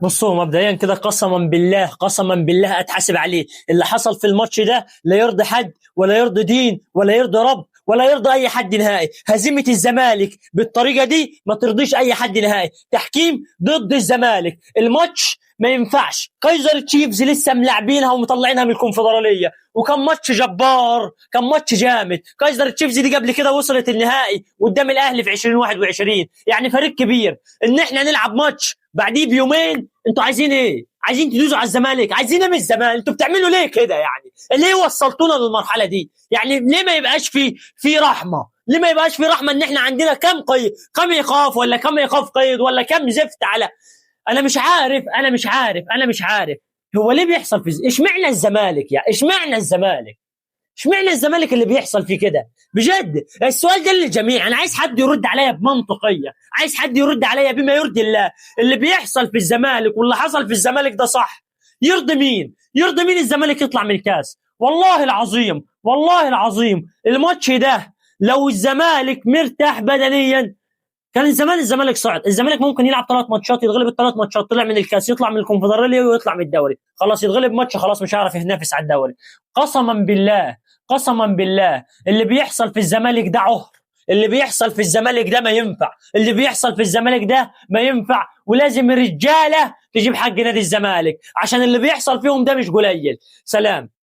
بصوا مبدئيا كده، قسما بالله قسما بالله اتحاسب عليه. اللي حصل في الماتش ده لا يرضي حد ولا يرضي دين ولا يرضي رب ولا يرضى اي حد نهائي. هزيمة الزمالك بالطريقة دي ما ترضيش اي حد نهائي. تحكيم ضد الزمالك، الماتش ما ينفعش. كايزر تشيفز لسه ملاعبينها ومطلعينها من الكونفدراليه، وكان ماتش جبار، كان ماتش جامد. كايزر تشيفز دي قبل كده وصلت النهائي قدام الاهلي في 2021، يعني فريق كبير. ان احنا نلعب ماتش بعديه بيومين، انتوا عايزين ايه؟ عايزين تدوسوا على الزمالك؟ عايزين ايه من الزمالك؟ انتوا بتعملوا ليه كده يعني؟ ليه وصلتونا للمرحلة دي؟ يعني ليه ما يبقاش في رحمه؟ ليه ما يبقاش في رحمه ان احنا عندنا كم قيد، كم ايقاف، ولا كم ايقاف قيد، ولا كم زفت على، انا مش عارف، انا مش عارف، انا مش عارف هو ليه بيحصل في، اشمعنى الزمالك يعني؟ اشمعنى الزمالك؟ اشمعنى الزمالك اللي بيحصل فيه كده؟ بجد السؤال ده للجميع، انا عايز حد يرد عليا بمنطقية، عايز حد يرد عليا بما يرضي الله. اللي بيحصل في الزمالك واللي حصل في الزمالك ده صح؟ يرضي مين؟ يرضي مين الزمالك يطلع من الكاس؟ والله العظيم، والله العظيم الماتش ده لو الزمالك مرتاح بدنيا كان زمان الزمالك صعد. الزمالك ممكن يلعب 3 ماتشات، يتغلب الثلاث ماتشات، طلع من الكاس، يطلع من الكونفدراليه، ويطلع من الدوري، خلاص يتغلب ماتش خلاص مش هيعرف ينافس على الدوري. قسما بالله، قسما بالله اللي بيحصل في الزمالك ده عهر، اللي بيحصل في الزمالك ده ما ينفع، اللي بيحصل في الزمالك ده ما ينفع، ولازم الرجالة تجيب حق نادي الزمالك عشان اللي بيحصل فيهم ده مش قليل. سلام.